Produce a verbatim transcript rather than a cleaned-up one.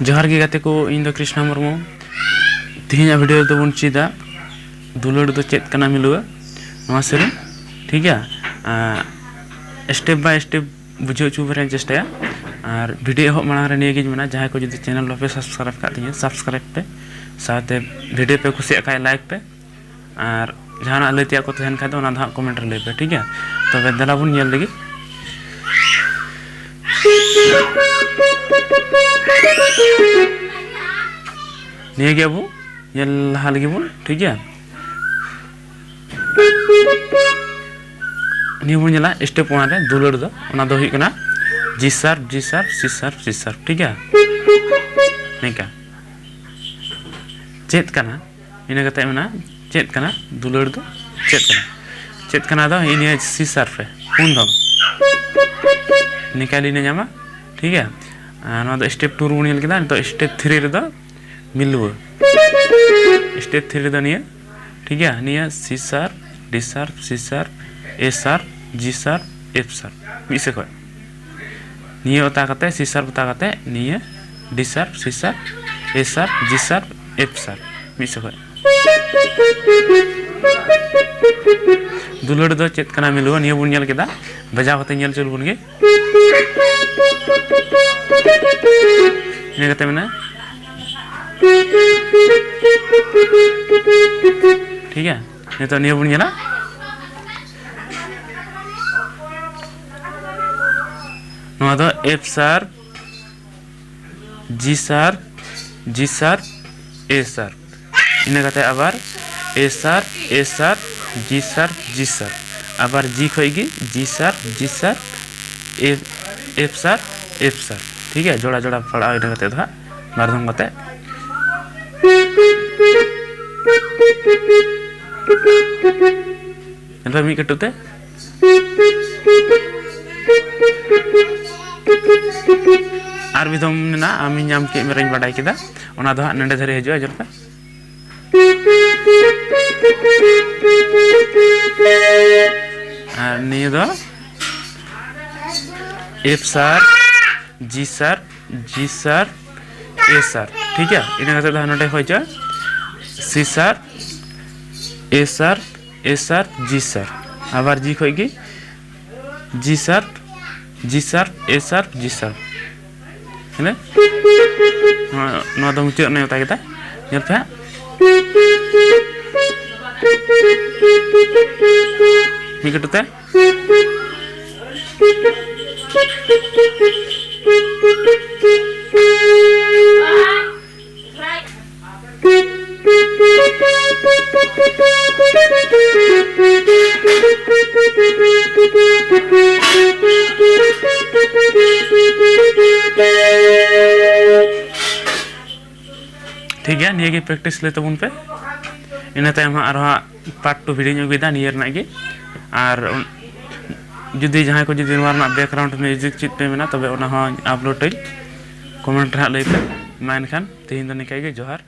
ᱡᱚᱦᱟᱨ ᱜᱮ ᱜᱟᱛᱮ ᱠᱚ, ᱤᱧ ᱫᱚ ᱠᱨᱤᱥᱱᱟ ᱢᱩᱨᱢᱩ᱾ ᱛᱮᱦᱮᱧᱟᱜ ᱵᱷᱤᱰᱤᱭᱳ ᱨᱮᱫᱚ ᱵᱚᱱ ᱪᱮᱫᱟ ᱫᱩᱞᱟᱹᱲ ᱫᱚ ᱪᱮᱫ ᱠᱟᱱᱟ ᱢᱤᱞᱩᱣᱟᱹ, ᱱᱚᱣᱟ ᱥᱮᱨᱮᱧ, ᱴᱷᱤᱠ ᱜᱮᱭᱟ᱾ ᱥᱴᱮᱯ ᱵᱟᱭ ᱥᱴᱮᱯ ᱵᱩᱡᱷᱟᱹᱣ ᱦᱚᱪᱚ ᱨᱮᱧ ᱪᱮᱥᱴᱟᱭᱟ᱾ ᱟᱨ ᱵᱷᱤᱰᱤᱭᱳ ᱮᱦᱚᱵ ᱢᱟᱲᱟᱝ ᱨᱮ ᱱᱤᱭᱟᱹᱜᱤᱧ ᱢᱮᱱᱟ, ᱡᱟᱦᱟᱸᱭ ᱠᱚ ᱡᱩᱫᱤ ᱪᱮᱱᱮᱞ ᱵᱟᱯᱮ ᱥᱟᱵᱥᱠᱨᱟᱭᱤᱵ ᱠᱟᱜ ᱛᱤᱧᱟᱹ, ᱥᱟᱵᱥᱠᱨᱟᱭᱤᱵ ᱯᱮ, ᱥᱟᱶᱛᱮ ᱵᱷᱤᱰᱤᱭᱳ ᱯᱮ ᱠᱩᱥᱤᱭᱟᱜ ᱠᱷᱟᱡ ᱞᱟᱭᱤᱠ ᱯᱮ, ᱟᱨ ᱡᱟᱦᱟᱱᱟᱜ ᱞᱟᱹᱭ ᱛᱮᱭᱟᱜ ᱠᱚ ᱛᱟᱦᱮᱱ ᱠᱷᱟᱡ ᱫᱚ ᱚᱱᱟ ᱫᱚ ᱦᱟᱸᱜ ᱠᱚᱢᱮᱱᱴ ᱨᱮ ᱞᱟᱹᱭ ᱯᱮ, ᱴᱷᱤᱠ ᱜᱮᱭᱟ? ᱛᱚᱵᱮ ᱫᱮᱞᱟ ᱵᱚᱱ ᱧᱮᱞ ᱞᱮᱜᱮ᱾ ᱱᱤᱭᱟᱹ ᱜᱮ ᱟᱵᱚ ᱧᱮᱞ ᱞᱟᱦᱟ ᱞᱮᱜᱮ ᱵᱚᱱ, ᱴᱷᱤᱠ ᱜᱮᱭᱟ? ᱱᱤᱭᱟᱹ ᱵᱚᱱ ᱧᱮᱞᱟ ᱥᱴᱮᱯ ᱚᱣᱟᱱ ᱨᱮ ᱫᱩᱞᱟᱹᱲ ᱫᱚ, ᱚᱱᱟ ᱫᱚ ᱦᱩᱭᱩᱜ ᱠᱟᱱᱟ ᱡᱤ ᱥᱟᱨᱯ, ᱡᱤ ᱥᱟᱨᱯ, ᱥᱤ ᱥᱟᱨᱯ, ᱥᱤ ᱥᱟᱨᱯ, ᱴᱷᱤᱠ ᱜᱮᱭᱟ? ᱱᱤᱝᱠᱟ ᱪᱮᱫ ᱠᱟᱱᱟ, ᱤᱱᱟᱹ ᱠᱟᱛᱮ ᱢᱮᱱᱟᱜᱼᱟ ᱪᱮᱫ ᱠᱟᱱᱟ, ᱫᱩᱞᱟᱹᱲ ᱫᱚ ᱪᱮᱫ ᱠᱟᱱᱟ? ᱪᱮᱫ ᱠᱟᱱᱟ ᱫᱚ ᱱᱤᱭᱟᱹ ᱥᱤ ᱥᱟᱨᱯ ᱨᱮ ᱯᱩᱱ ᱫᱚᱢ ᱱᱤᱝᱠᱟ ᱞᱤᱱ ᱧᱟᱢᱟ, ᱴᱷᱤᱠ ᱜᱮᱭᱟ? ᱟᱨ ᱱᱚᱣᱟ ᱫᱚ ᱥᱴᱮᱯ ᱴᱩ ᱨᱮᱵᱚᱱ ᱧᱮᱞ ᱠᱮᱫᱟ᱾ ᱱᱤᱛᱚᱜ ᱥᱴᱮᱯ ᱛᱷᱨᱤ ᱨᱮᱫᱚ ᱢᱤᱞᱩᱣᱟᱹ᱾ ᱥᱴᱮᱯ ᱛᱷᱨᱤ ᱨᱮᱫᱚ ᱱᱤᱭᱟᱹ, ᱴᱷᱤᱠ ᱜᱮᱭᱟ? ᱱᱤᱭᱟᱹ ᱥᱤ ᱥᱟᱨᱯ, ᱰᱤ ᱥᱟᱨᱯ, ᱥᱤ ᱥᱟᱨᱯ, ᱮ sharp, G sharp, F sharp, ᱢᱤᱫ ᱥᱮᱫ ᱠᱷᱚᱡ᱾ ᱱᱤᱭᱟᱹ ᱚᱛᱟ ᱠᱟᱛᱮ, ᱥᱤ ᱥᱟᱨᱯ ᱚᱛᱟ ᱠᱟᱛᱮ, ᱱᱤᱭᱟᱹ ᱰᱤ ᱥᱟᱨᱯ, ᱥᱤ ᱥᱟᱨᱯ, ᱮ sharp, G sharp, F sharp, ᱢᱤᱫ ᱥᱮᱫ ᱠᱷᱚᱡ᱾ ᱫᱩᱞᱟᱹᱲ ᱫᱚ ᱪᱮᱫ ᱠᱟᱱᱟ ᱢᱤᱞᱩᱣᱟᱹ, ᱱᱤᱭᱟᱹ ᱵᱚᱱ ᱧᱮᱞ ᱠᱮᱫᱟ᱾ ᱵᱟᱡᱟᱣ ᱠᱟᱛᱮ ᱧᱮᱞ ᱦᱚᱪᱚ ᱞᱮᱵᱚᱱ ᱜᱮ᱾ ᱤᱱᱟᱹ ᱠᱟᱛᱮ ᱢᱮᱱᱟᱜᱼᱟ, ᱴᱷᱤᱠ ᱜᱮᱭᱟ? ᱱᱤᱛᱚᱜ ᱱᱤᱭᱟᱹ ᱵᱚᱱ ᱧᱮᱞᱟ᱾ ᱱᱚᱣᱟ ᱫᱚ F sharp, G sharp, G sharp, ᱮ ᱥᱟᱨᱯ᱾ ᱤᱱᱟᱹ ᱠᱟᱛᱮ ᱟᱵᱟᱨ ᱮ ᱥᱟᱨᱯ, ᱮ sharp, G sharp, G sharp. ᱟᱵᱟᱨ ᱡᱤ ᱠᱷᱚᱡ ᱜᱮ ᱡᱤ sharp, G sharp, F, F sharp, F sharp. ᱴᱷᱤᱠ ᱜᱮᱭᱟ, ᱡᱚᱲᱟ ᱡᱚᱲᱟ ᱯᱟᱲᱟᱜᱼᱟ ᱤᱱᱟᱹ ᱠᱟᱛᱮ ᱫᱚ ᱦᱟᱸᱜ ᱵᱟᱨ ᱫᱷᱚᱢ ᱠᱟᱛᱮ᱾ ᱮᱱᱠᱷᱟᱱ ᱢᱤᱫ ᱠᱟᱹᱴᱩᱵ ᱛᱮ᱾ ᱟᱨ ᱢᱤᱫ ᱫᱷᱚᱢ ᱢᱮᱱᱟᱜᱼᱟ, ᱟᱢᱤᱧ ᱧᱟᱢ ᱠᱮᱫ ᱢᱮᱨᱟᱧ ᱵᱟᱰᱟᱭ ᱠᱮᱫᱟ, ᱚᱱᱟ ᱫᱚ ᱦᱟᱸᱜ ᱱᱚᱰᱮ ᱫᱷᱟᱹᱨᱤᱡ ᱦᱤᱡᱩᱜᱼᱟ, ᱡᱚᱞᱯᱮ᱾ ᱟᱨ ᱱᱤᱭᱟᱹ ᱫᱚ F sharp, G sharp, G sharp, A sharp, ᱴᱷᱤᱠ ᱜᱮᱭᱟ᱾ ᱤᱱᱟᱹ ᱠᱟᱛᱮ ᱫᱚ ᱱᱚᱰᱮ ᱦᱩᱭ ᱦᱚᱪᱚᱜᱼᱟ C sharp, A sharp, A sharp, G sharp, ᱟᱵᱟᱨ G ᱠᱷᱚᱡ ᱜᱮ G sharp, G sharp, A sharp, G sharp᱾ ᱦᱮᱸ, ᱱᱚᱣᱟ, ᱱᱚᱣᱟ ᱫᱚ ᱢᱩᱪᱟᱹᱫ ᱱᱮᱣᱛᱟ ᱠᱮᱫᱟ᱾ ᱧᱮᱞ ᱯᱮ ᱦᱟᱸᱜ, ᱢᱤᱫ ᱠᱟᱹᱴᱩᱵ ᱛᱮ᱾ ᱴᱷᱤᱠ ᱜᱮᱭᱟ, ᱱᱤᱭᱟᱹ ᱜᱮ practice ᱞᱟᱹᱭ ᱛᱟᱵᱚᱱ ᱯᱮ᱾ ᱤᱱᱟᱹ ᱛᱟᱭᱚᱢ ᱦᱟᱸᱜ ᱟᱨᱦᱚᱸ ᱦᱟᱸᱜ part two video ᱧ ᱟᱹᱜᱩᱭᱮᱫᱟ ᱱᱤᱭᱟᱹ ᱨᱮᱱᱟᱜ ᱜᱮ᱾ ᱟᱨ ᱩᱱ-, ᱡᱩᱫᱤ ᱡᱟᱦᱟᱸᱭ ᱠᱚ ᱡᱩᱫᱤ ᱱᱚᱣᱟ ᱨᱮᱱᱟᱜ background music ᱪᱮᱫ ᱯᱮ ᱢᱮᱱᱟ, ᱛᱚᱵᱮ ᱚᱱᱟ ᱦᱚᱸ upload ᱟᱹᱧ, comment ᱨᱮ ᱦᱟᱸᱜ ᱞᱟᱹᱭ ᱯᱮ᱾ ᱢᱟ ᱮᱱᱠᱷᱟᱱ ᱛᱮᱦᱮᱧ ᱫᱚ ᱱᱤᱝᱠᱟᱹ ᱜᱮ, ᱡᱚᱦᱟᱨ᱾